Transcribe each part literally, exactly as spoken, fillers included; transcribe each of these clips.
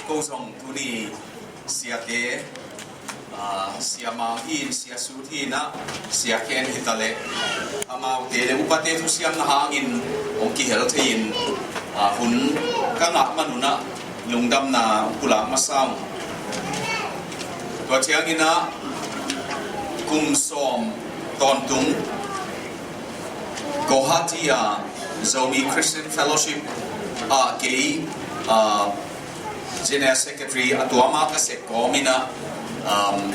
Ko zong tuni siate, aa, sia Mang hi in, sia Sut hi in ah, sia Ken hi ta leh, amaute le upate thusiamna hangin hong kihel thei in, aa, hun ka ngah man un ah lungdamna hong pulak masa ung. Tua ciangin ah kum sawm tawntung Guwahati a Zomi Christian Fellowship ah kei, aa, General Secretary a tuam ah ka sep kawm in ah, um,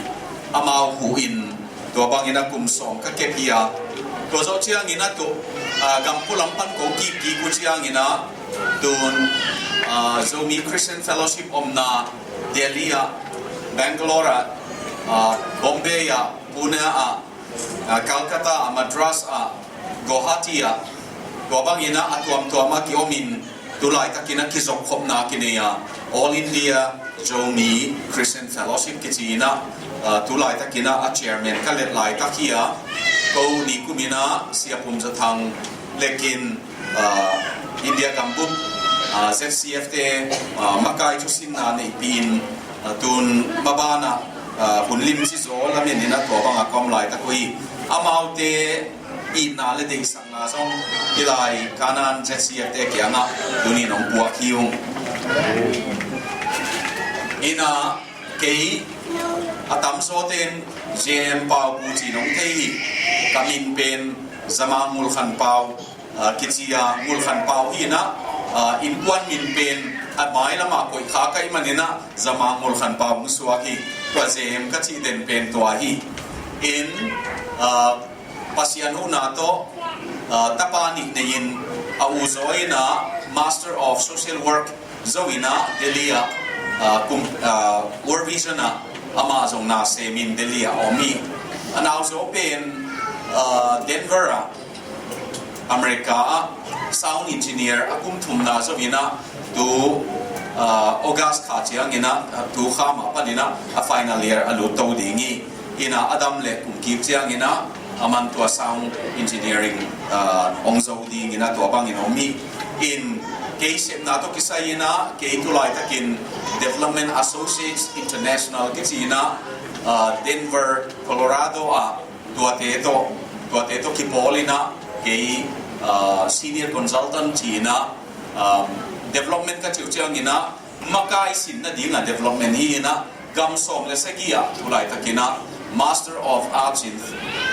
amau huh in tua bangin ah kum sawm ka kep hi a, tua zawh ciangin ah tu, aa, gampu lam pan kong kik kik uh ciangin ah tun, aa, Zomi Christian Fellowship omna Delhi ah, Bangalore ah, aa, Bombay ah, Pune ah, aa, Calcutta ah, Madras ah, Guwahati ah, tua bangin ah a tuamtuam ah kiom in, tu laitakin ah kizopkhopna kinei a, All India Zomi Christian Fellowship kici in ah, aa, tu laitakin ah a chairman ka let laitak hi a, ko nikum in ah Sia Pum Za Thang le kin, aa, India gambup, aa, Z C F te, aa, makai thusinna neihpih in, aa, tun maban ah, aa, hun limci zaw lamen in ah tua bang ah ka om laitak uh hi. Amaute itna le deihsakna zong hih lai Kanaan Z C F te kiangah tuni in hong puak hi ung. In ah kei a tamzawte in J M Pau Pu ci in hong thei hi. Ka min pen Za Mang Ngul Khan Pau, aa, kici a, Ngul Khan Pau hi in ah, aa, innkuan min pen a mailam ah koih kha ka hih manin ah Za Mang Ngul Khan Pau hong suak hi. Tua J M ka cih den pen tua hi. In, aa, Pasian huhna tawh, aa, tapa nih nei in, a u zaw in ah Master of Social Work zo in ah Delhi ah, aa, kum, aa, World Vision ah amah zong na sem in Delhi ah om hi. A nauzaw pen, aa, Denver ah, America ah sound engineer a kum thumna zo in ah tu, aa, August kha ciangin ah, aa, tu kha mah panin ah a final year a lut to ding hi. In ah a dam le kum kik ciangin ah aman tua sound engineering, aa, hong zo dingin ah tua bangin om hi. In kei sepna tawh kisai in ah kei tu laitakin Development Associates International kici in ah, aa, Denver, Colorado ah tuate tawh, tuate tawh kipawl in ah kei, aa, senior consultant ci in ah, aa, development ka cih uh ciangin ah makai sin nading ah development hi in ah, gam sawm le sagih ah tu laitakin ah Master of Arts in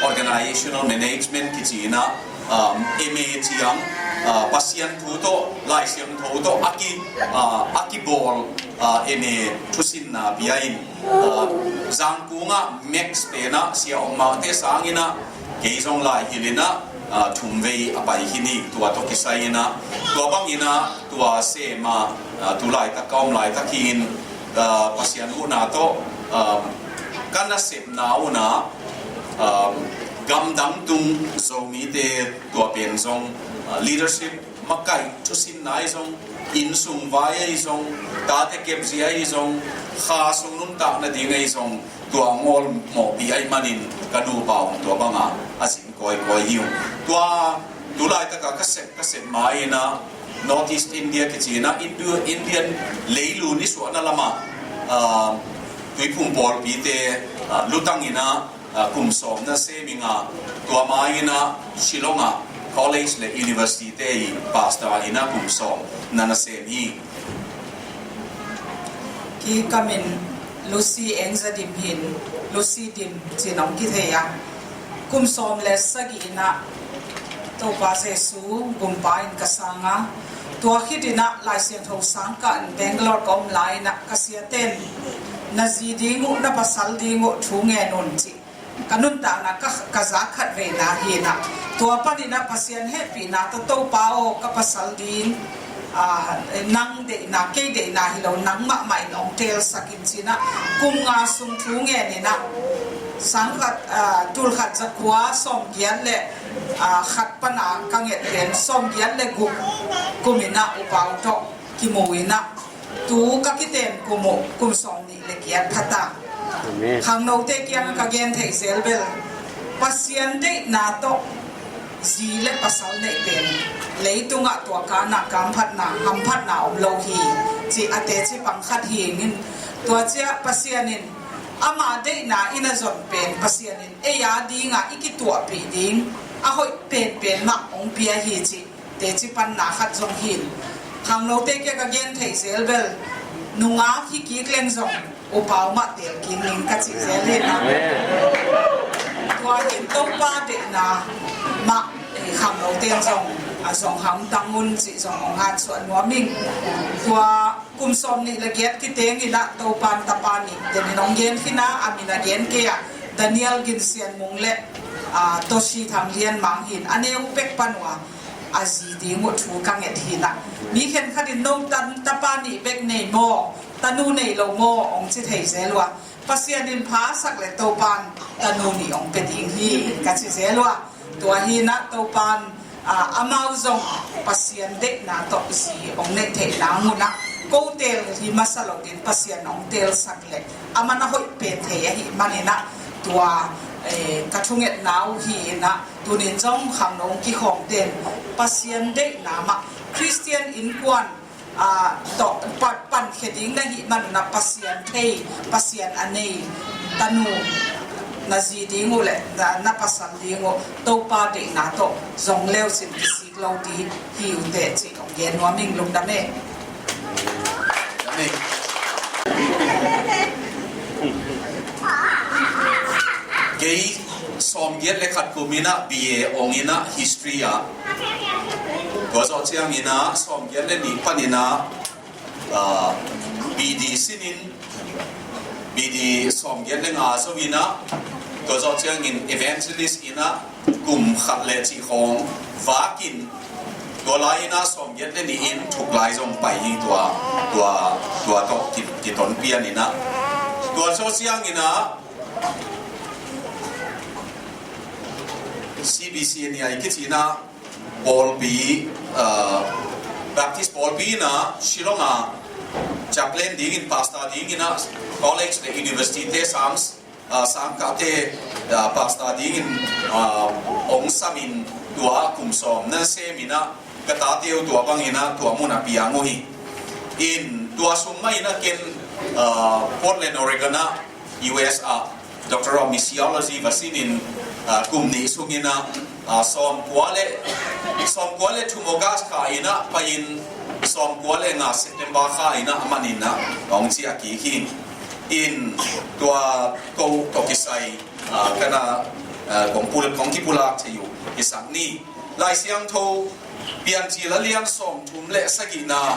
Organizational Management kici in ah, um, M A ciang, ah, Pasian thu tawh, Lai Siangtho tawh a ki, ah, a kibawl, ah, M A thusinna pia in, ah, Zangkung ah Max pen ah Sia Ong Mate sangin ah kei zong lai hilh in ah, aa, thumvei a pai hi ni. Tua tawh kisai in ah, tua bangin ah tua sem ah, aa, tu laitak ka om laitak hi in, aa, Pasian huhna tawh, aa, ka nasepna un ah, aa, gamdang tung Zomite tua pen zong, aa, leadership, makai thusinna ahi zong, innsung vai ahi zong, tate kepzia ahi zong, kha sung nuntak nading ahi zong, tua ngawl mawhpih ahih manin ka nupa hong tua banga a zin kawikawi hi ung. Tua tu laitaka ka sep, ka sep ma in ah North East India kici in ah Indo-, Indian leilu nisuahna lamah, ah, Tuiphum pawlpite, ah, lutang in ah, ah, kum sawm na sem ing a, tua ma in ah Shillong ah college le university te i pastor in ah kum sawm na na sem hi. Kei ka min Lucy Enza Dim hi in, Lucy Dim ci-in hong kithei a. Kum sawm le sagih in ah Topa Jesu gumpa in ka sang a. Tua khit in ah Lai Siangtho sang kah in Bangalore ka om lai in ah ka siate in na zi ding uh, na pasal ding uh thu ngen un ci ka nuntakna ka, ka za khat veina hi in ah, tua panin ah Pasian hehpihna tawh Topa aw, ka pasal ding, aa, nang deihna, kei deihna hi lo, nang mahmah in hong teelsak in ci in ah, kum nga sung thu ngen in ah, sang khat, aa, tul khat za kua sawm giat le, aa, khat pan a ka nget pen sawm giat le guk kum in ah U Pau tawh kimu in ah, tu ka kiteen kum uh kum sawm nih le giat pha ta. Amen. Khangnote kiangah ka gen theih zel bel, Pasian deihna tawh Zi le pasal neih pen leitungah tua kana kamphatna, hamphatna om lo hi, cih a teci pang khat hi ing in, tua ciah Pasian in ama deihna in a zon pen Pasian in ei a dingah i kituahpih ding a hoih penpen mah hong pia hi, cih teci panna khat zong hi in. Khangnote kiang ka gen theih zel bel nungak hi kik leng zong upau mah tel kik ning ka cih zel hi na. Tua in Topa deihna mah, eh, khangnote in zong, a zong hamtang un cih zong hong hansuah nuam ing. Tua kum sawm nih le giat kiteng in ah Topan tapa nih den in hong gen khin a, a min a gen kei ah Daniel Gin Sian Mung le, ah, Toshi Thang Lian Mang hi in, a neu pek pan uh a, a zi ding uh thu ka nget hi in ah. Mi khenkhat in no tan tapa nih bek nei maw, tanu nei lo maw hong ci thei zel uh a, Pasian in pha sak le Topan tanu nih hong pia ding hi ka ci zel uh a. Tua hi in ah Topan, ah, amau zong Pasian deihna tawh zi hong neih theih nang un ah, ko tel hi masa loin Pasian hong telsak le a man a hoih pen thei ahih manin ah, tua, eh, ka thungetna uh hi in ah, tunin zong khangno kikhawmte in Pasian deihna mah Khristian innkuan, ah, tawh pa-, pankhia ding na hih man un ah Pasian thei, Pasian a nei tanu na zi ding uh le na, na pasal ding uh Topa deihna tawh zong leucin kisik lo ding hi uh teh cih hong gen nuam ing. Lungdam e. Amen. Kei sawmgiat le khat kum in ah B A ong in ah history ah, tua zawh ciangin ah sawmgiat le nih panin ah, ah, B D sinin, B D sawmgiat le nga zo in ah, tua zawh ciangin evangelist in ah kum khat le cih khawng vakin, tua lai in ah sawmgiat le nih in thuk lai zong pai hi. Tua, tua, tua tawh ki, kiton pian in ah, tua zawh ciangin ah C B C N E I kici in ah pawlpi, ah, Baptist pawlpi in ah Shillong ah chaplain dingin, pastor dingin ah college le university te sang, ah, sangkahte, ah, pastor dingin, ah, ong samin, tua kum sawm na semin ah ka tate uh tua bangin ah tua mun ah piang uh hi. In tua sung mah in ah ken, ah, Portland, Oregon ah U S ah Doctor of Missiology va sinin, ah, kum nih sungin ah, ah, sawmkua le, sawmkua le thum August kha in ah pai-in sawmkua le nga September kha in ah a manin ah hong ciah kik hi. In tua ko tawh kisai, ah, ka na, ah, kong pul-, kong kipulak thei uh kisam ni. Lai Siangtho Piancil a lian sawmthum le sagihna,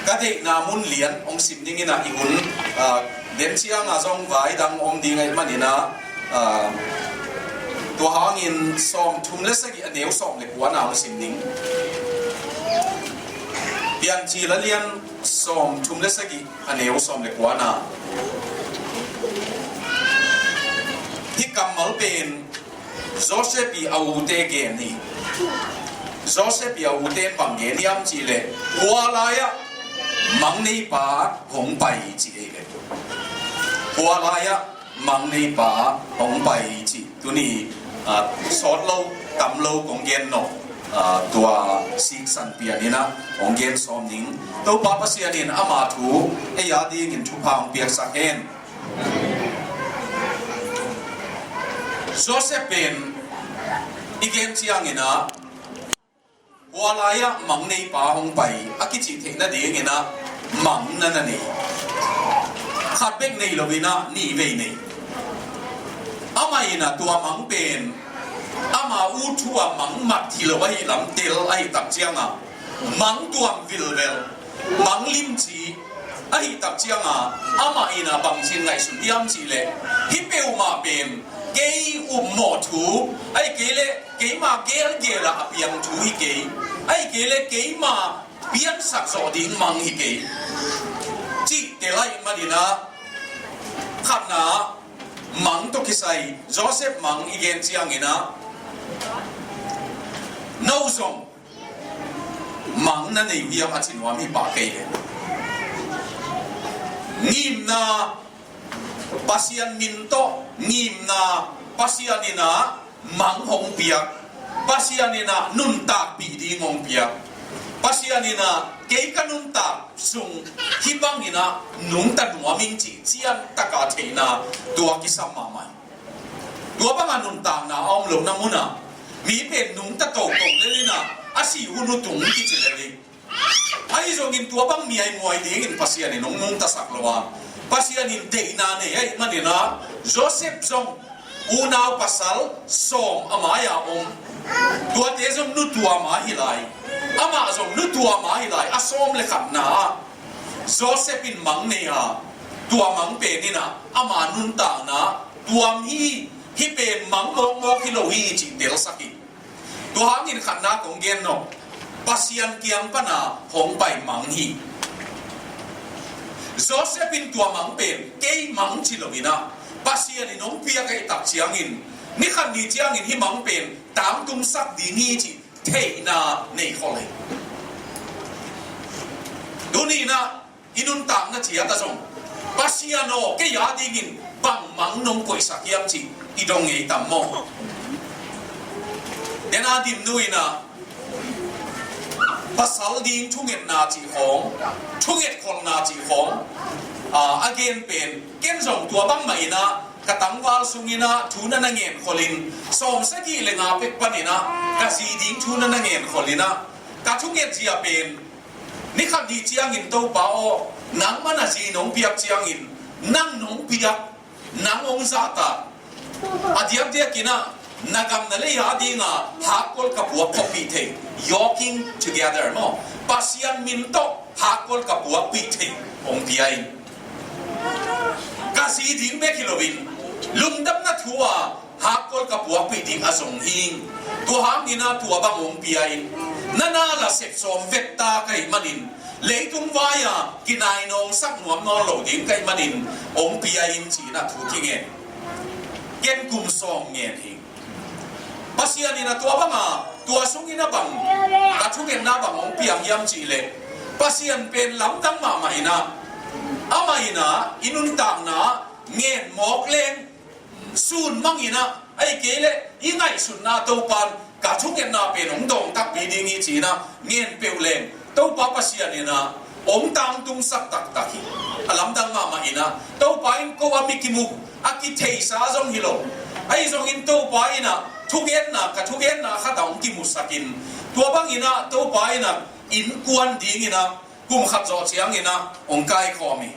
ka deihna mun lian hong sim dingin ah i hun, ah, den ciangah zong vai dang om ding ahih manin ah, ah, tua hangin sawmthum le sagih a neu sawm le kuana hong sim ding. Piancil a lian sawmthum le sagih a neu sawm le kuana. Hih kammal pen Joseph i a ute gen hi. Joseph i a ute in bang gen hiam cihleh, kua lai-ah mang neipa hong pai ci hi ve. Kua lai-ah mang neipa hong pai ci. Tuni, ah, sawt lo, tam lo kong gen nawh, ah, tua siksan pian in ah hong gen sawm ning. Topa Pasian in ama thu ei a dingin thupha hong piaksak hen. Joseph pen i gen ciangin ah, kua lai-ah mang neipa hong pai a kicih theih nadingin ah mang na na nei. Khat bek nei loin ah nihvei nei. Amah in ah tua mang pen ama ut thu-a mang mat hi lo ahih lam tel ahih tak ciangah mang tuam vilvel, mang limci ahih tak ciangah amah in ah bangci ngaihsun hiam cihleh, hih peuhmah pen kei upmawh thu ahih kei leh keima gelgel ah a piang thu hi kei, ahih kei leh keima piansak zawh ding mang hi kei, cih tel ahih manin ah khatna mang tawh kisai Joseph mang i gen ciangin ah, no zong mang na nei uh hiam a ci nuam hi pah kei le. Ngimna, Pasian min tawh ngimna, Pasian in ah mang hong piak, Pasian in ah nuntakpih ding hong pia. Pasian in ah kei ka nuntak sung hih bangin ah nungta nuam ing cih ciantak a theihna tua kisam mahmah hi. Tua banga nuntakna a om lohna munah mi pen nungta toto lel in ah a sih hun uh tung kici lel hi. Ahi zongin tua bang mi ahi muai dingin Pasian in hong nungtasak lo a, Pasian in deihna nei ahih manin ah Joseph zong unau pasal sawm a mai-ah om. Tuate zong nu tua ma hi lai. Amah zong nu tua ma hi lai. A sawm le khatna ah Joseph in mang nei a, tua mang pen in ah ama nuntakna tuam hi, hih pen mang mawkmawk hi lo hi cih telsak hi. Tua hangin khatna kong gen nawh, Pasian kiang pana hong pai mang hi. Joseph in tua mang pen kei mang ci lo in ah, Pasian in hong piak ahih tak ciangin, ni khat ni ciangin hih mang pen tangtungsak ding hi cih theihna nei khol hi. Tuni in ah i nuntakna ciat ah zong, Pasian aw, kei a dingin bang mang nong koihsak hiam cih i dong ngei tam maw? Dena Dimnu in ah pasal ding thungetna cih khawng, thunget kholna cih khawng, a, a gen pen, ken zong tua bangmah in ah ka tangval sungin ah thu na na ngen kholin, sawm sagih le nga pek panin ah ka zi ding thu na na ngen kholin ah, ka thunget zia pen, ni khat ni ciangin Topa aw, nangmah na zi nong piak ciangin, nang nong piak, nang hong zahtak, a diakdiakin ah na gam na lei a dinga hakkol ka puak khawmpih thei, yoking together maw, Pasian min tawh hakkol ka puakpih thei hong pia in. Ka zi ding bek hi loin, lungdamna thu a hakkol ka puakpih ding a zong hi. Tua hangin ah tua bang hong pia in, na na la sep sawm vetta ka hih manin, leitung vai-a kinainawngsak nuam nawn lo ding ka hih manin hong pia in ci-in ah thu kingen. Ken kum sawm ngen hi. Pasian in ah tua banga, tua sungin ah bang, ka thungetna bang hong piang hiam cih leh, Pasian pen lamdang mahmah in ah, amah in ah i nuntakna ngen mawk leng, sun mang in ah, ahih kei leh i ngaihsutna Topa'n ka thungetna pen hong dawng takpi ding hi ci-in ah ngen peuh leng, Topa Pasian in ah hong tangtungsak taktak hi. A lamdang mahmah in ah, Topa in ko a mi kimu, a kitheisa zong hi lo. Ahi zongin Topa in ah thugenna, ka thugenna khat ah hong kimusak in, tua bangin ah Topa in ah innkuan dingin ah kum khat zawh ciangin ah hong kaikhawm hi.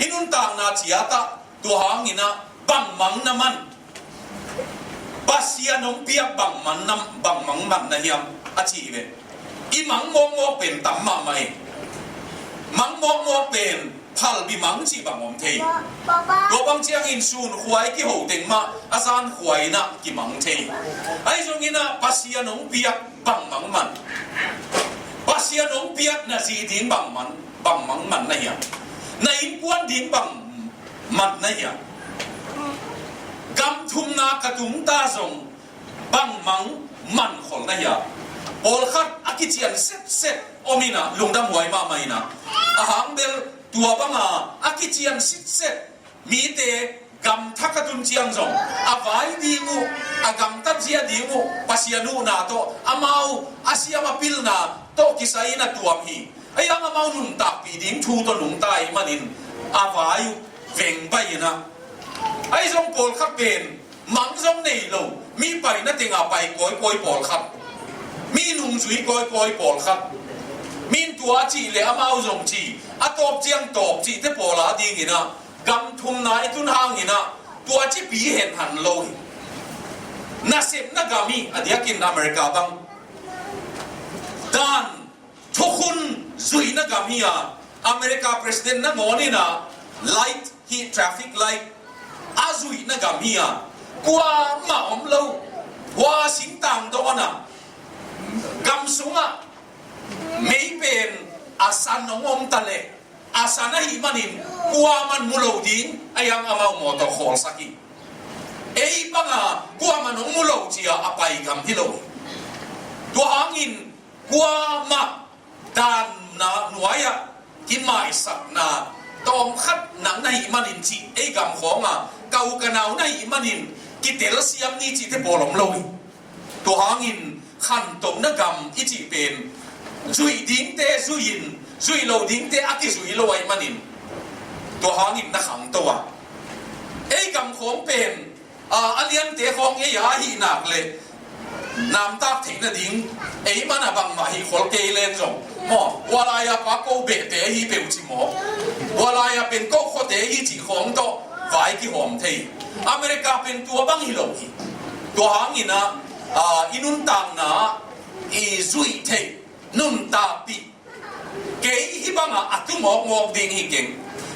I nuntakna ciat ah tua hangin ah bang mang na man, Pasian hong piak bang mang na, bang mang man na hiam a cih leh, i mang mawkmawk pen tam mahmah hi. Mang mawkmawk pen phalbi mang cih bang om thei. Tua bang ciangin sun khuai kiho teng mah a zan khuai in ah kimang thei. Ahi zongin ah Pasian hong piak bang mang man, Pasian hong piak na zi ding bang man, bang mang man na hiam? Na innkuan ding bang man na hiam? Gam thumna ka tung ta zong bang mang man khol na hiam? Pawlkhat a kician setset om in ah, lungdam huai mahmah in ah, a hang bel tua banga a kician sitset mite gamthak a tun ciang zong, a vai ding uh, a gamtat zia ding uh Pasian huhna tawh, amau a siam a pilna tawh kisai in a tuam hi. Ahi hang amau nuntakpih ding thu tawh nungta ahih manin a vai uh veng pai in ah. Ahi zong pawlkhat pen mang zong nei lo, mi paina tengah pai kawikawi pawlkhat, mi nungzui kawikawi pawlkhat, min tua a cih leh amau zong ci, a tawp ciang tawp cihte pawl a dingin ah, gam thumna i tun hangin ah tua cipi henhan lo hi. Nasepna gam hi, a diakin America bang dan thukhun zuihna gam hi a, America president nangawn in ah light hi, traffic light a zuihna gam hi a, kuamah om lo. Hua singtang dawn a, gam sungah mei pen a san hong om ta leh, a san ahih manin kuaman mu lo ding, ahi hang amau mawtaw khawlsak hi. Ei banga kuaman hong mu lo cia a pai gam hi lo. Tua hangin kuamah dan nuai-ah kimaisakna tawmkhat nang na hih manin cih, ei gam khawnga ka u ka nau na hih manin kitelsiam ni cihte pawl om lo hi. Tua hangin khantohna gam i cih pen zuih dingte zui-in, zuih lo dingte a kizui lo ahih manin, tua hangin na khangto a, ei gam khawng pen a, a liante khawng ei a ahih nak leh namtak theih nading ei man a bangmah hih khol kei len zong maw, ua lai-a pa ko behte ahi peuh ci maw, ua lai-a pen ko khuate ahi cih khawng tawh vai kihawm thei. America pen tua bang hi lo hi. Tua hangin a, a, i nuntakna i zuih theih, nuntakpih, kei hih bangah a tu mawkmawk ding hi keng,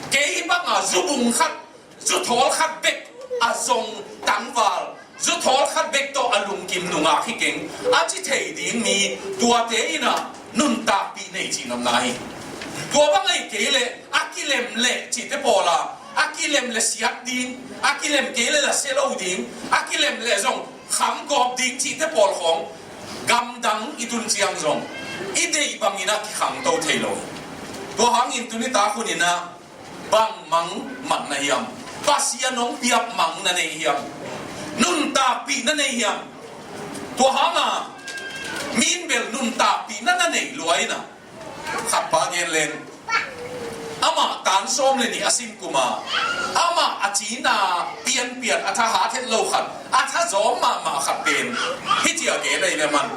kei hih bangah zubung khat, zuthawl khat bek a zong tangval, zuthawl khat bek tawh a lungkim nungak hi keng, a ci thei ding mi, tuate in a nuntakpih nei cih nopna hi. Tua bang ahih kei leh a kilem leh cihte pawl a, a kilem leh siat ding, a kilem kei leh la sia lo ding, a kilem leh zong khamgawp ding cihte pawl khawng gamdang i tun ciang zong i deih bangin a kikhangto thei lo. Tua hangin tuni tak hunin a bang mang man na hiam? Pasian hong piak mang na nei hiam? Nuntakpih na nei hiam? Tua hanga min bel nuntakpih na na nei lua in a, khat pa gen len. Amah tan sawm le nih a sin kuma amah a cina pianpian a tha hat het lo khat, a tha zawm mahmah khat pen hih ci a gen ahi ve man.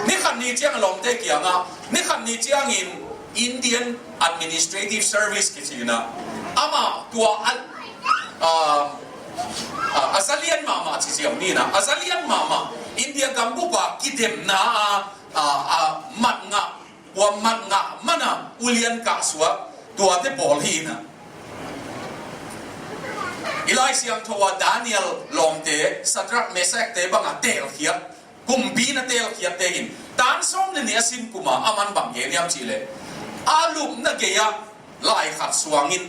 Ni khat ni ciang a lawmte kiangah, ni khat ni ciangin Indian Administrative Service kici in a, amah tua a, a, a, a zalian mahmah ci ziau ni in a, a zalian mahmah India gambup a kidemna a, a, a mat ngah, ua mat ngah man a ulian kahsuak tuate pawl hi in a, i Lai Siangtho a Daniel lawmte, Shadrach, Meshach te bang a teelkhiat, kumpi na teelkhiatte hi in, tan sawm le nih a sin kuma aman bang gen hiam cih leh, a lupna gei-ah lai khat suangin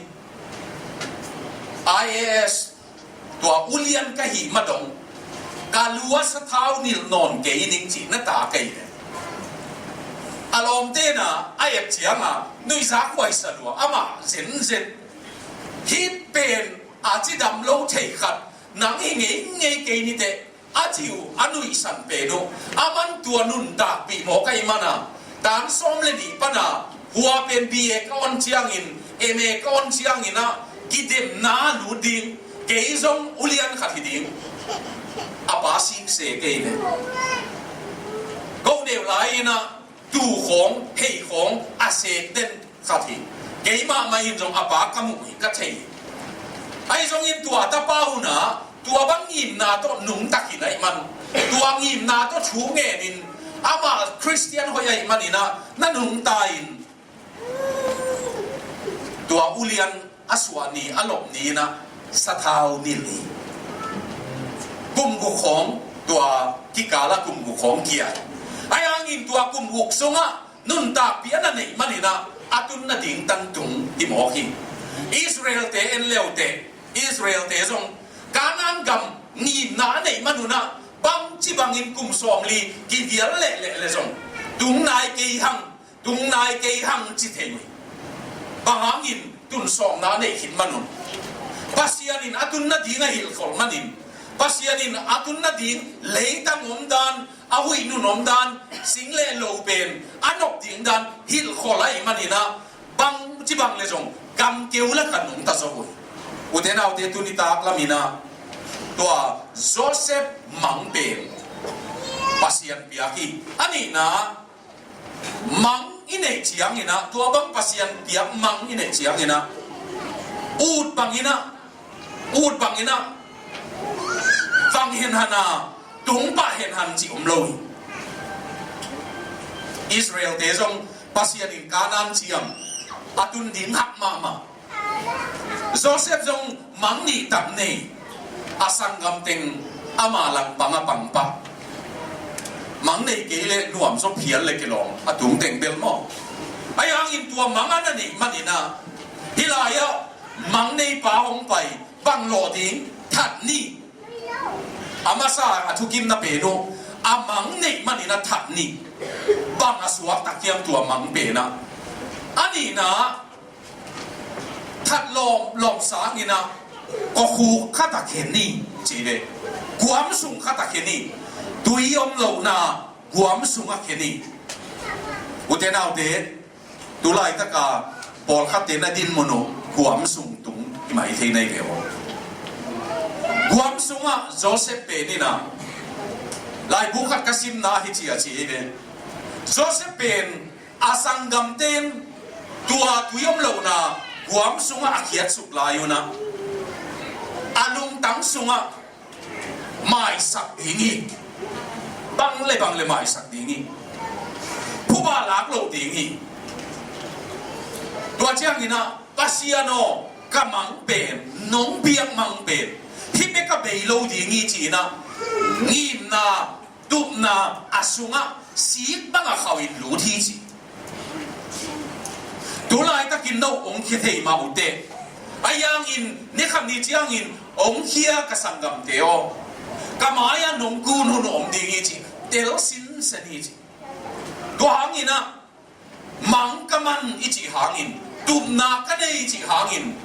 I A S, tua ulian ka hih ma dong ka lu ah sathau nilh nawn kei ning cih na ta kei ve. A lawmte in a, a et ciangin nuihzak huai sa lua, amah zenzen. Hih pen a cidam lo thei khat nang hi ngeingei kei ni teh, a ci uh a nuihsan pen uh, aman tua nuntakpih mawk ahih man a, tan sawm le nih pan a, hua pen B A ka on ciangin, M A ka on ciangin a, kidemna lut ding, kei zong ulian khat hi ding. A pa singse kei ve. Ko neu lai in a, tu khawng, hei khawng a sek den khat hi. Keimah mah in zong a pa ka muh hi, ka thei hi. Ahi zongin tua tapa un a, tua bang ngimna tawh nungta khin ahih man, tua ngimna tawh thu ngenin, amah Khristian hoih ahih manin a, na nungta in, tua ulian a suah ni, a lop ni in a, sathau nilh hi. Kum guk khawng, tua kikal ah kum guk khawng kia. Ahi hangin tua kum guk sungah nuntakpih a na neih manin a, a tun nading tan tung hi mawk hi. Israel-te en leuteh, Israel-te zong Kanaan gam ngimna a neih man un a, bangci bangin kum sawmli kivial lehleh le zong, tung nai kei hang, tung nai kei hang ci thei uh hi. Bang hangin, tun sawmna a neih khit man un, Pasian in a tun nading a hilhkholh manin, Pasian in a tun nading leitang omdan, a huih nun omdan, sing le lo pen a nop ding dan hilhkholh ahih manin a, bangci bang le zong gamkeu lakah nungta zo uh hi. Ute naute, tuni tak lamin a, tua Joseph mang pen Pasian piak hi. A nihna, mang i neih ciangin a, tua bang Pasian piak mang i neih ciangin a, ut bangin a, ut bangin a, vang henhan a, tung pah henhan cih om lo hi. Israel-te zong Pasian in Kanaan ciam a tun ding hak mahmah. Joseph zong mang nih tak nei, a sanggam teng ama langpang a pang pah. Mang nei kei leh nuam zaw phial le kilawm, a tung teng bel maw. Ahi hangin tua mang a na neih manin a, hih lai-ah mang neipa hong pai, bang lawh ding, that ni. A masa a thukimna pen uh, a mang neih manin a that ni. Bang a suakta kiam tua mang pen a. A nihna, that lawm, lawm sangin a, kawkhuk khat a khen ni, ci ve. Kuam sung khat a khen ni. Tui om lohna guam sungah khen hi. Ute naute, tu laitaka pawlkhatte na dinmun uh guam sung tung hi mai thei na hi ve aw. Guam sungah Joseph pen in ah, laibu khat ka simna hi ci a ci hi ve. Joseph pen a sanggamte in tua tui om lohna guam sungah a khiatsuk lai un ah, a lungtang sungah maisak ding hi. Bang le bang le maisak ding hi. Phuba lak lo ding hi. Tua ciangin ah, Pasian aw, ka mang pen, nong piak mang pen hih bek a bei lo ding hi ci-in ah, ngimna, tupna a sungah sik bangah khauh in lut hi ci. Tu laitakin no hong khia thei mah uh teh, a yangin, ni khat ni ciangin hong khia ka sanggamte aw, ka mai-ah nong kun hun hong om ding hi ci, tel sinsen hi ci. Tua hangin ah, mang ka man i cih hangin, tupna ka nei i cih hangin,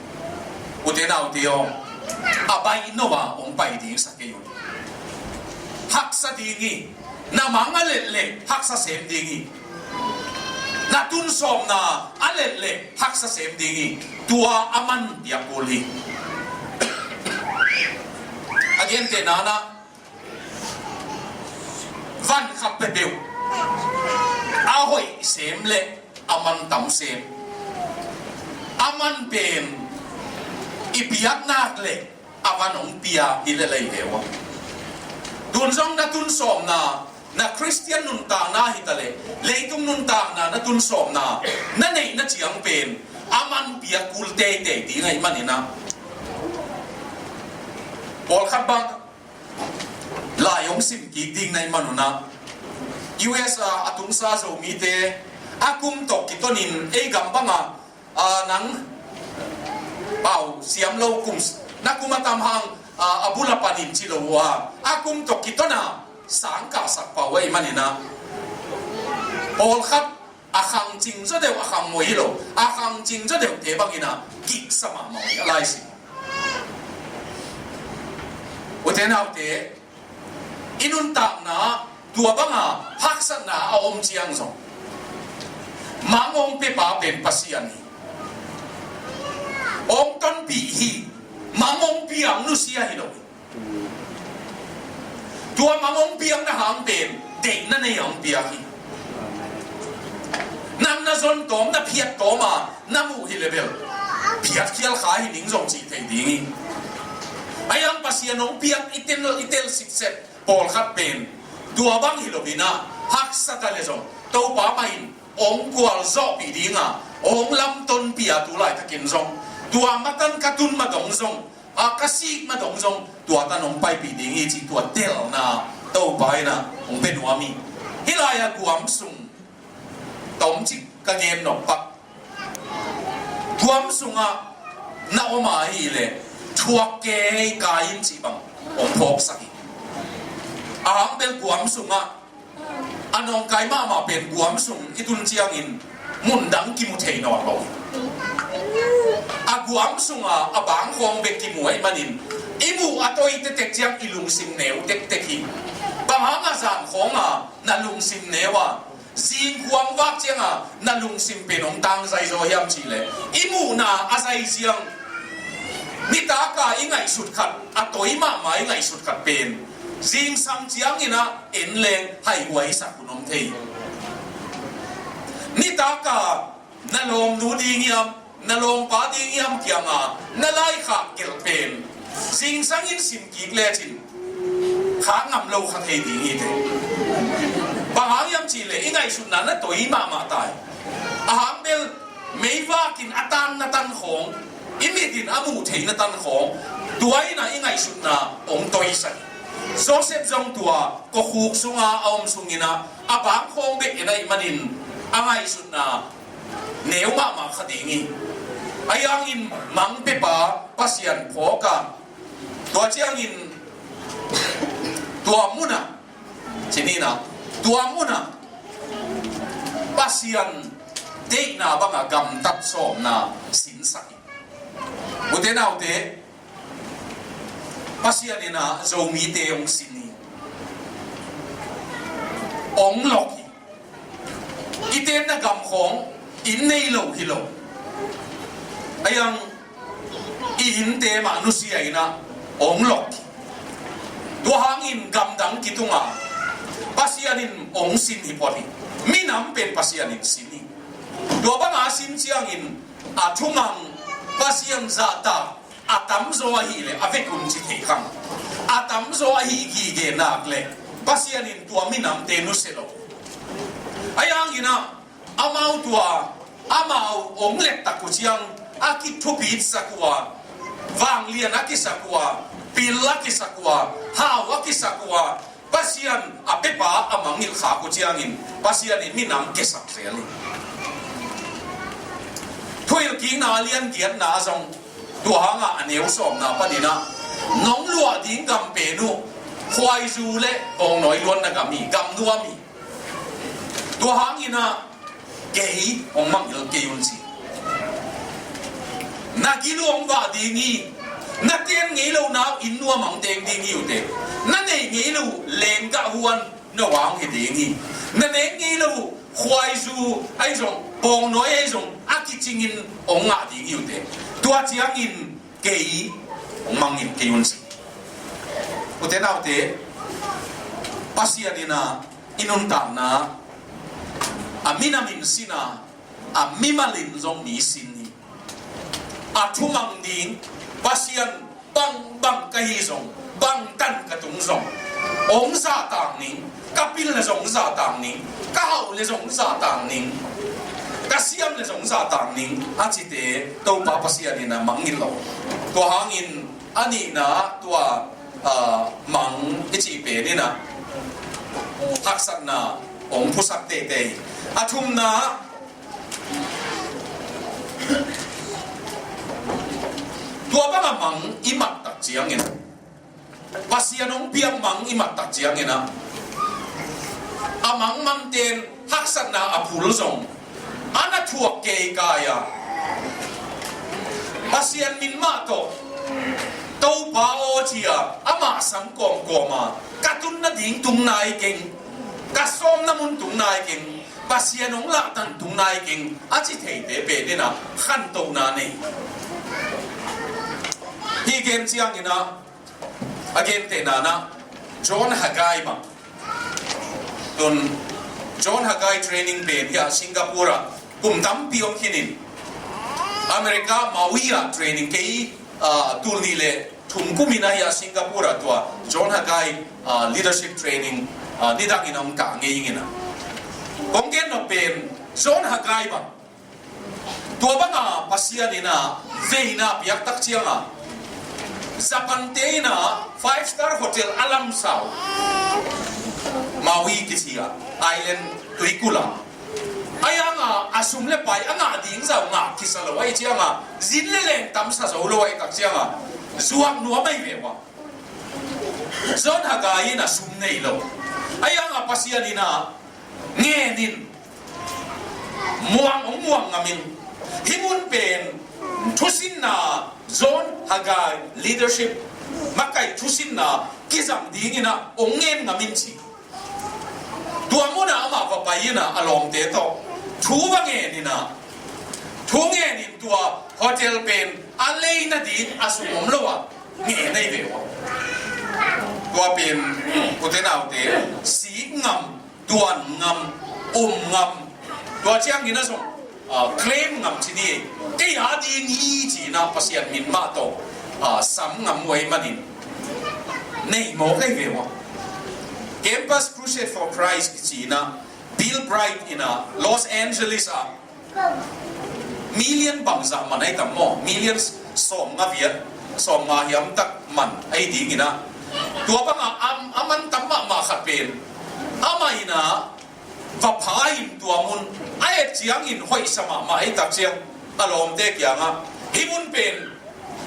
ute naute aw, a baih no a hong pai ding sa kei un. Haksa ding hi. Na mang a let leh haksa sem ding hi. Na tunsawmna a let leh haksa sem ding hi. Tua a man piak kul hi. A gentehna-in ah, van khat peuhpeuh a hoih sem le a man tam sem, a man pen i piak nak le a van hong pia hi le lei ve uh a. Tun zong na tunsawmna, na Khristian nuntakna hi ta le, leitung nuntakna na tunsawmna na neih na ciang pen a man piak kul teitei ding ahih manin ah, pawlkhat bang lai hong sim kik ding na hih man un ah, U S a, a tungsa Zomite a kum tawh kitonin ei gam bangah, a, nang pau siam lo kum, na kum a tam hang, a, a bul a panin ci lo uh a, a kum tawh kiton a sang kahsak pau ahih manin ah, pawlkhat a khangcing zaw deuh, a khangmoi hi lo, a khangcing zaw deuhte bangin ah kiksa mahmah uh hi a lai sin. Ute naute, i nuntakna tua banga haksatna a om ciang zong, mang hong piapa pen Pasian hi. Hong tonpih hi. Mang hong piang nusia hi lo hi. Tua mang hong piakna hang pen deihna nei a hong piak hi. Nang na zon tawm, na phiat tawm a na muh hi le bel, phiatkhial kha hi ning zong cih thei ding hi. A yang Pasian hong piak i tel, i tel sitset pawlkhat pen tua bang hi lo in ah, haksa ta le zong Topa mah in hong kualzawhpih ding a, hong lamtonpih a, tu laitakin zong tua matan ka tun ma dong zong, a, ka sik ma dong zong tua tan hong paipih ding hi cih tua telna Topa in ah hong pia nuam hi. Hih lai-ah guam sung tomcik ka gen nop pak. Guam sungah na om ahih leh thuak kei kai in cih bang hong phawksak hi. A hang bel guam sungah a nawngkai mahmah pen guam sung i tun ciangin mun dang kimu thei nawn lo. A guam sunga a bang khawng bek kimu ahih manin, i muh a toi tektek ciang i lungsim neu tektek hi. Bang hanga zan khawnga na lungsim neu a, zingkhuam vak cianga na lungsim pen hong tangzai zaw hiam cihleh, i muhna a zai ciang, nitaka i ngaihsut khat, a toi mahmah i ngaihsut khat pen zingsang ciangin ah en leng haihuaisak hun om thei. Nitaka na lawmnu ding hiam, na lawmpa ding hiam kianga na laikhak gelh pen zingsangin sim kik lecin khak ngam lo kha thei ding hi teh. Bang hang hiam cihleh i ngaihsutna na toi mahmah ta hi. A hang bel meivak in a tan na tan khawng, i mit in a muh thei na tan khawng, tua in ah i ngaihsutna hong toisak hi. Joseph zong tua kawkhuk sunga a om sungin ah a bang khawng bek en ahih manin a ngaihsutna neu mahmah kha ding hi. A yangin mang piapa Pasian phawk a, tua ciangin tua munah, ci ni na, tua munah Pasian deihna banga gamtat sawmna sinsak hi. Ute naute, Pasian in ah Zomite hong sin hi. ong lok hi. I tenna gam khawng inn nei lo hi lo. A iang i innte mah nusia in ah ong lok hi. Tua hangin gamdang kitung a Pasian in ong sin hi phot hi. Minam pen Pasian in sin hi. Tua banga sin ciangin a thumang Pasian zahtak a tamzaw ahih leh a vekun ci thei khang. A tamzaw ahih gige nak leh Pasian in tua minamte nusia lo. A iang in ah amau tua, amau ong lettak uh ciang a kithupitsak uh a, vanglian a kisak uh a, pil a kisak uh a, hau a kisak uh a, Pasian a pepa a mangngilh khak uh ciangin Pasian in minam kiasak zel hi. Thuhilhkikna a lian giatna zong tua hangah a neu sawmna panin ah nong luah ding gam pen uh khuaizu le bawngnawi luanna gam hi, gam nuam hi. Tua hangin ah kei hong mangngilh kei un ci. Na gil uh hong vah ding hi. Na ten ngei lo na uh inn nuam hong teng ding hi uh teh. Na nei ngei lo lenggah huan na uh hong hi ding hi. Na nei ngei lo khuaizu ahi zong, bawngnawi ahi zong a kicingin hong ngah ding hi uh teh. Tua ciangin kei hong mangngilh kei un ci. Ute naute, Pasian in ah i nuntakna a minam in sin a, a mimal in zong mi sin hi. A thumang ding Pasian bangbang ka hi zong, bangtan ka tung zong, hong zahtak ning, ka pil le zong zahtak ning, ka hauh le zong zahtak ning, ka siam le zong zahtak ning a cite Topa Pasian in a mangngilh lo. Tua hangin a nihna tua, ah, mang i cih pen in ah haksatna hong phusak teitei. A thumna, tua banga mang i mattak ciangin, Pasian hong piak mang i mattak ciangin ah, a mangmanten haksatna a phul zong a na thuak keikai a, Pasian min mah tawh Topa aw ci-a amah sang kawmkawm a, ka tun nading tung nai keng, ka sawmna mun tung nai keng, Pasian hong lahtan tung nai keng a ci theite pen in ah khantohna nei. Hih gen ciangin ah, a gentehna in ah John Haggai bang, tun John Haggai training pen hi a, Singapore ah kum tampi om khin in, America Maui ah training kei, ah, tul nih le thum kum in ah hi a, Singapore ah tua John Haggai, ah, leadership training, ah, nidang in hong kah ngei ing in ah. Kong gen nop pen John Haggai bang, tua banga Pasian in ah veina piaktak ciang a, Japan te in ah five star hotel a lamsau, Maui kici a, island tuikul a, a iang a, a sum le pai a ngah ding zau ngah kisa lo ahih ciang a, zin le leng tamsa zo lo ahih tak ciang a, zuak nuam ahi ve ua. John Haggai in ah sum nei lo, a iang a, Pasian in ah ngen in, muang hong muang ngam in, hih mun pen thusinna, John Haggai leadership makai thusinna kizang ding in ah hong ngen ngam in ci. Tua mun ah amah va pai in ah a lawmte tawh thu va ngen in ah, thu ngen in tua hotel pen a lei nading a sum om lo a, ngen ahi ve ua. Tua pen ute naute, sik ngam, tuan ngam, um ngam, tua ciangin a zong, ah, claim ngam ci ni. Kei a ding hi ci-in ah Pasian min mah tawh, ah, sam ngam uh ahih manin nei mawk ahi ve ua. Campus Crusade for Christ kici-in ah Bill Bright in ah Los Angeles ah million bangzah man ahi tam maw, million sawmnga viat, sawmnga hiam tak man ahi ding in ah, tua banga a, a man tam mahmah khat pen amah in ah va pha in tua mun a et ciangin hoihsa mahmah ahi tak ciang a lawmte kiangah hih mun pen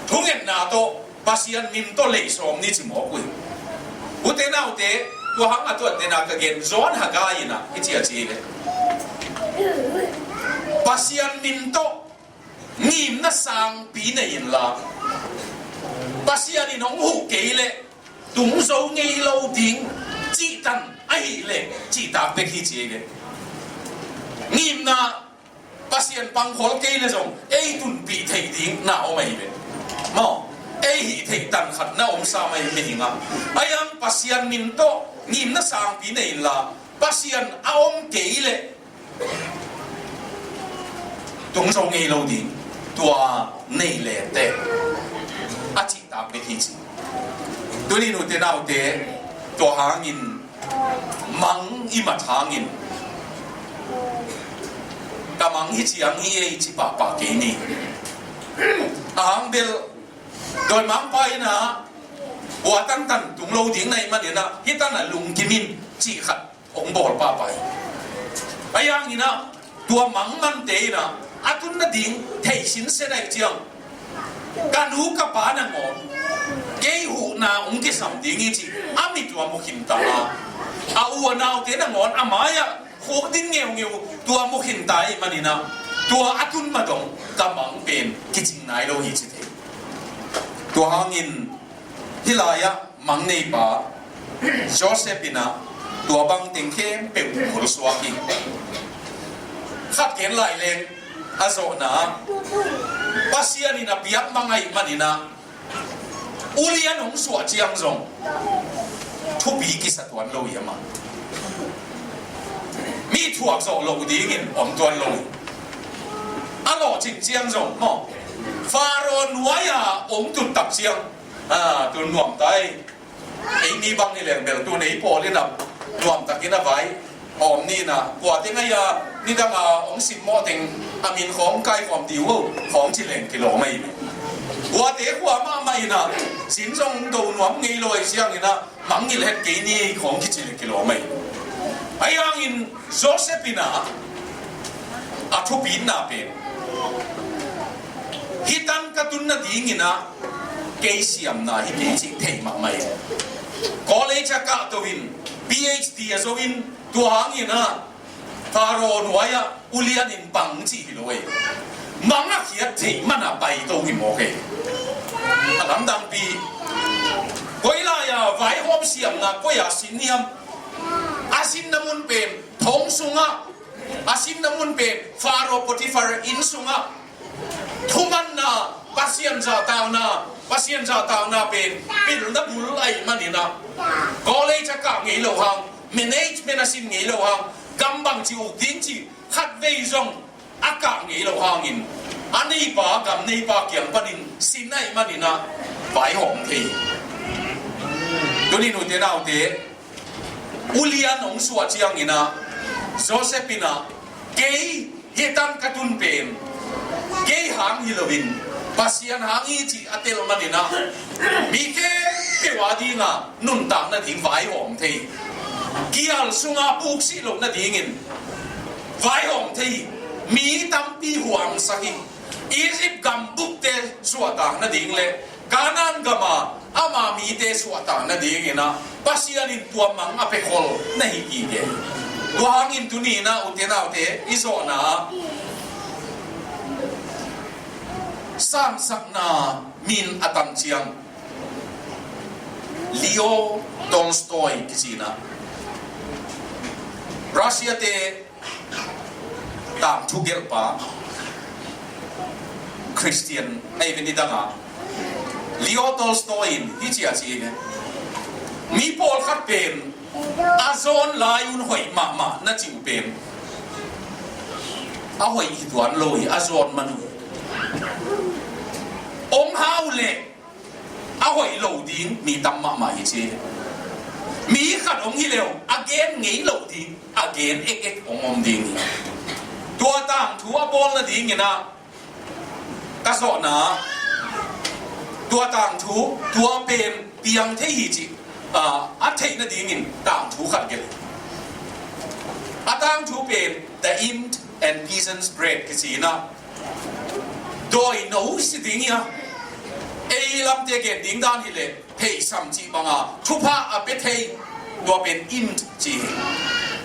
thungetna tawh Pasian min tawh lei sawm ni ci mawk uh hi. Ute naute, tua hang a tuat nena ka gen, John Haggai in ah i ci a ci le, Pasian min tawh ngimna sangpi nei inla, Pasian in hong huh kei leh tung zo ngei lo ding cihtan Ahih leh cihtak bek hi ci ei ve. Ngimna Pasian pangkhol kei le zong ei tunpih theih ding na om ahi ve. Maw, ei hih theih tan khat na om sam ahi mihing a. Ahi hang Pasian min tawh ngimna sangpi nei inla, Pasian a om kei leh tung zo ngei lo ding. Tua nei leh teh a cihtak bek hi ci. Tuni nute naute, tua hangin mang i mat hangin, ka mang hi ciang hi ei ci pahpah kei ni. A hang bel dawimangpa in ah hua tantan tung lo ding na hih manin ah hih tan ah lungkim in cih khat hong bawl pahpah hi. Ahi hangin ah tua mang mante in ah a tun nading thei sinsen ahih ciang, ka nu ka pa nangawn kei huhna hong kisam ding hi ci a mi tua mu khinta a, a u a naute nangawn a mai-ah huh ding ngeungeu tua mu khinta ahih manin ah tua a tun ma dong ka mang pen kicing nai lo hi ci thei. Tua hangin hih lai-ah mang neipa Joseph in ah tua bang teng khempeuh khol suak hi. Khat gen lai leng, a zawhna ah Pasian in a biak mang ahih manin ah ulian hong suah ciang zong thupi kisa tuan lo hi amah. Mi thuak zawh loh dingin om tuan lo hi. A lawhcing ciang zong maw, Faro nuai-ah hong tuttak ciang, a, tun nuam ta ei. Ei mi bang hi leng bel tun ei pawl in ah nuamtakin a vai a om ni in ah, kuate ngai-a nidang a hong simmawh teng a min khawng kaikhawm dih uh khawng ci leng kilawm ahi. Kuate khua mahmah in ah sin zong do nuam ngei lo ahih ciangin ah mangngilh het kei ni khawng kici leng kilawm ahi. Ahi hangin Joseph in ah a thupitna pen, hih tan ka tun nadingin ah kei siamna hi kei cih thei mahmah hi. College a kahto in, PhD a zo in, tua hangin ah Faro nuai-ah ulian in pang cih hi lo ei. Mang a khiat theih man a paito hi mawk ei. A lamdangpi, koi lai-a vaihawm siamna koi-a sin hiam? A sinna mun pen thong sungah, a sinna mun pen Faro Potifar inn sungah. Thumanna, Pasian zahtakna, Pasian zahtakna pen pilna bul ahih manin ah, college a kah ngei lo hang, management a sin ngei lo hang, gam bangci uk ding cih khatvei zong a kah ngei lo hangin, a neipa, gam neipa kiang panin sin ahih manin ah vaihawm thei. Tuni nute naute, ulian hong suah ciangin ah Joseph in ah, kei hih tan ka tun pen kei hang hi loin Pasian hang hi cih a tel manin ah, mi khempeuh a dingah nuntak nading vaihawm thei, gial sungah puksih loh nadingin vaihawm thei, mi tampi huangsak hi. Egypt gambukte suahtak nading le Kanaan gama ama mite suahtak nadingin ah Pasian in tua mang a pekhol na hi kik hi. Tua hangin tuni in ah ute naute, i zawhna ah sangsakna min a tam ciang Leo Tolstoy kici in ah, Russia-te tangthu gelhpa, Christian ahi ve, nidangah Leo Tolstoy in hih ci a ci hi ve. Mi pawlkhat pen a zawn lai un hoih mahmah na cih uh pen a hoih hi tuan lo hi, a zawn man uh. Hong hau leh a hoih lo ding mi tam mahmah hi ci. Mi khat hong hi leh a gen ngei lo ding, a gen ekek hong om ding hi. Tua tangthu a bawl nadingin ah ka zawhna, tua tangthu, tua pen piang thei hi cih, ah, a theih nadingin tangthu khat gelh. A tangthu pen The Imp and Peasant's Bread kici in ah, dawino si ding hi a, ei lamte gen ding dan hi leh pheisam cih banga thupha a pia thei, tua pen imp ci hi.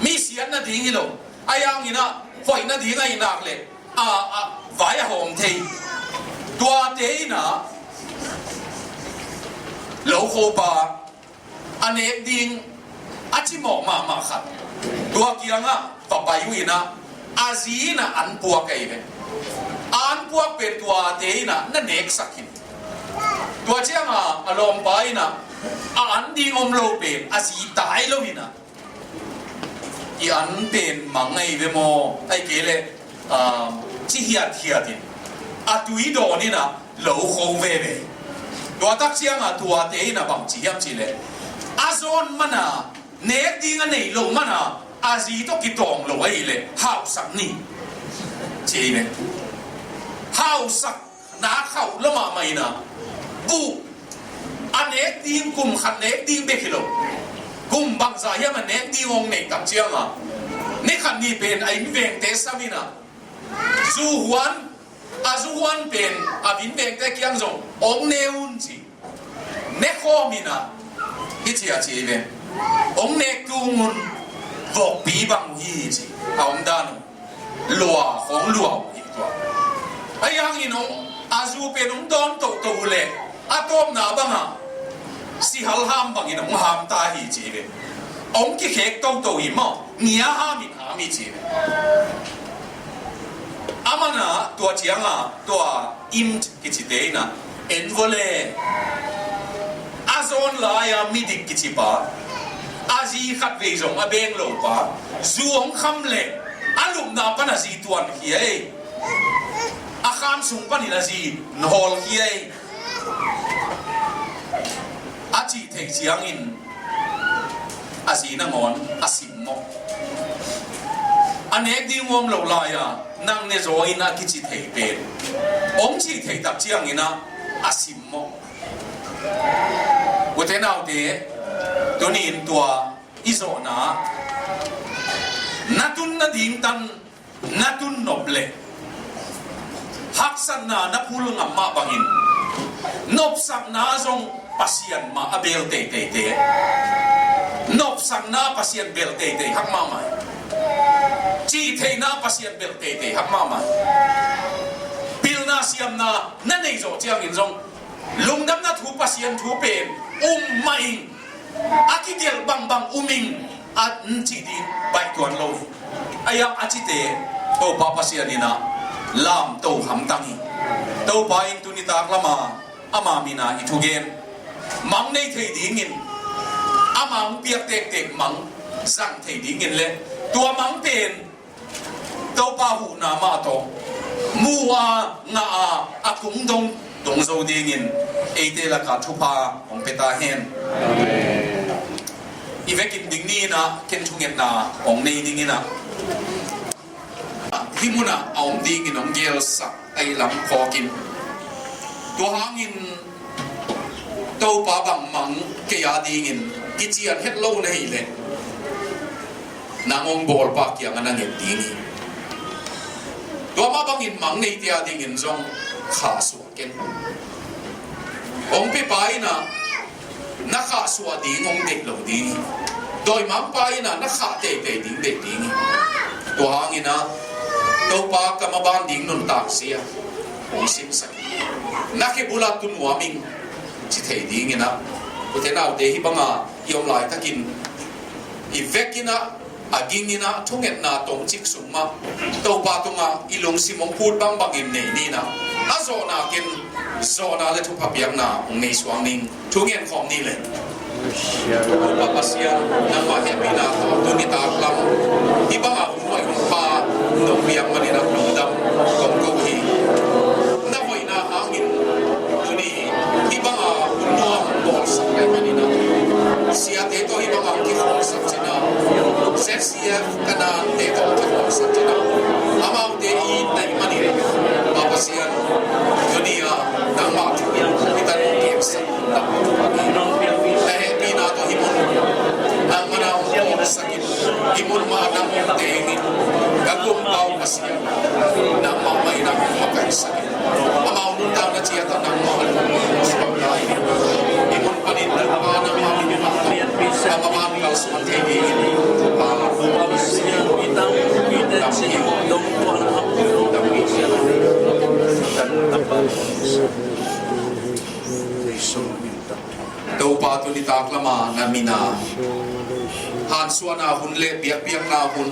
Mi siat nading hi lo, ahi hangin ah hoih nading ahih nak leh a, a, vai a hawm thei. Tuate in ah lokhopa a nek ding a cimawh mahmah khat, tua kiangah va pai uh in ah, a zi in ah an puak ahi ve. A an puak pen tuate in ah na neksak hi. Tua ciangah a lawmpa in ah a an ding om lo pen a zi tai lo in ah, "I an pen mang ahi ve maw? Ahih kei leh, ah, ci hiathiat in a tui dawn in ah lo kho veve." Tua tak ciangah tuate in ah bang ci hiam cih leh, a zawn man a nek ding a nei lo man a, a zi tawh kitawng lo ahih leh hausak ni, ci hi ve. Hausak na khauh lo mahmah in ah, buh, a nek ding kum khat nek ding bek hi lo, kum bangzah hiam a nek ding hong neih tak ciangah, ni khat ni pen a innvengte sam in ah, zu huan, a zu huan pen a innvengte kiang zong hong ne un ci. Ne khawm in ah, hih ci a ci hi ve. Hong nek tung un, vokpi bang uh hi ci. A omdan uh lua, khawng lua uh hi tua. Ahi hangin hong, a zu pen hong dawn toto uh leh, a tawpna bangah sihal ham bangin hong ham ta hi ci hi ve. Hong kikhek toto hi maw, ngia ham in ham hi ci hi ve. Aman ah tua ciangah tua imt kicite in ah, en vua le, a zawn lai-a midik kici pa, a zi khatvei zong a beng lo pa, zu hong kham leh a lupna pan a zi tuankhia hi. A kham sung panin a zi hawlkhia hi, a cih theih ciangin a zi nangawn a simmawh. A nek ding om lo lai-a nang ne zaw in a kici thei pen hong cih theih tak ciangin ah a simmawh. Ute naute, tuni-in tua i zawhna, na tun nading tan na tun nop leh, haksatna na phul ngam mah bangin, nopsakna zong Pasian mah a bel teiteite, nopsakna Pasian bel teitei hak mahmah hi. Cihtheihna Pasian bel teitei hak mahmah hi. Pilna siamna na neih zawh ciangin zong, lungdamna thu, Pasian thu pen um mah ing, a kigelh bangbang um ing, a cih ding baih tuan lo hi. Ahi hang a cite Topa Pasian in ah lamto hamtang hi. Topa in tuni tak lama ama min a i thugen mang nei thei dingin, ama hong piak tektek mang zang thei dingin le tua mang pen Topa huhna mah tawh mu a, ngah a, a kung dong, dong zo dingin eite lakah thupha hong pia ta hen. I vekin ding ni-in ah ken thungetna hong nei dingin ah, hih munah a om dingin hong gelsak ahi lam phawkin, tua hangin Topa bang mang kei a dingin kician het lo na hih leh, nang hong bawlpa kiangah na nget ding hi. Tua mah bangin mang neite a dingin zong khahsuah ken. Hong piapa in ah na khahsuah ding hong deih lo ding hi. Dawimangpa in ah na khah teitei ding deih ding hi. Tua hangin ah Topa ka maban ding nuntak zia hong simsak hi. Na khebul ah tu nuam ing, ci thei dingin ah, ute naute, hih banga i om laitakin i vekin ah, a gingin ah thungetna tongcik sung mah Topa tungah i lungsim hong phut bangbangin nei ni-in ah, a zawhna ken zawhna le thupha piakna hong nei suak ning. Thungen khawm ni le. Topa Pasian, nangmah hehpihna tawh tuni tak lam hih banga hong hoih hong pha nong piak manin ah lungdam kong ko hi. Na hoihna hangin tuni hih banga hun nuam bawlsak ahih manin ah, siate tawh hih banga kikhawlsak cihna, Z C F ka nante tawh kikhawlsak cihna, amaute i it na hih manin, Pa Pasian, tuni-a nangmah thu hih tan hong kemsak na hehpihna tawh hih mun nangmah na hong bawlsak in, hih mun mah nang hong teng in, ka Gumpa uh Pasian, nangmah mah in nang hong makaihsak in. Amau nuntakna ciat ah nangmah a lungsuak lai in, hih mun panin nangmah, nangmah min mah tawh a maban kalsuan thei dingin, Pa, Topa, tuni tak lama na min a Suahna hun le biakpiakna hun,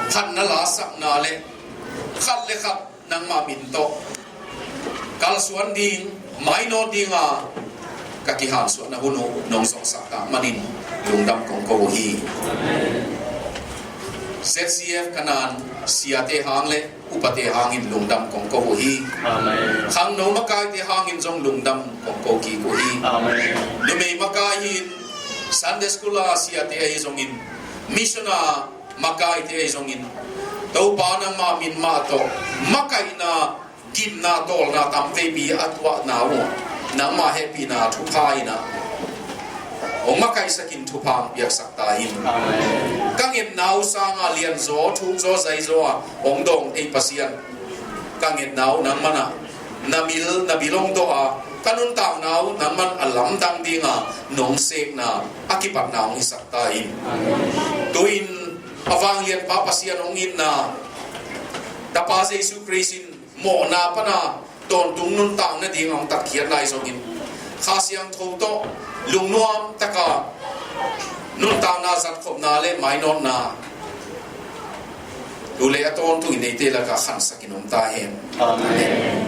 phatna lasakna le khat le khat nangmah min tawh kalsuan ding, mainawt dinga ka kihansuahna hun uh nong zawhsak tak manin lungdam kong ko uh hi. Z C F Kanaan siate hang le upate hangin lungdam kong ko uh hi. Amen. Khangno makaite hangin zong lungdam kong ko kik uh hi. Amen. Numei makai hi in, Sunday school a siate ahi zongin, mission a makaite ahi zongin, Topa nangmah min mah tawh makaihna, gimna, tawlna tam veipi a tuahna uh nangmah hehpihna thupha in ah hong makaihsakin thupha hong piaksak ta in. Amen. Ka ngetna uh sanga lianzaw, thukzaw, zaizaw a hong dawng thei Pasian, ka ngetna uh nangman ah na bil, na bil hong dawh a, ka nuntakna uh nangman a lamdang dinga nong sekna a kipatna hong hisak ta in. Tu-in a vanglianpa Pasian hong itna, Tapa Jesu Khrist in mawhna pana tawntung nuntak nading hong tatkhiat lai zongin, Kha Siangtho tawh lungnuam taka nuntakna zatkhopna le mainawtna tu le a tawntung i neite lakah khansakin om ta hen. Amen.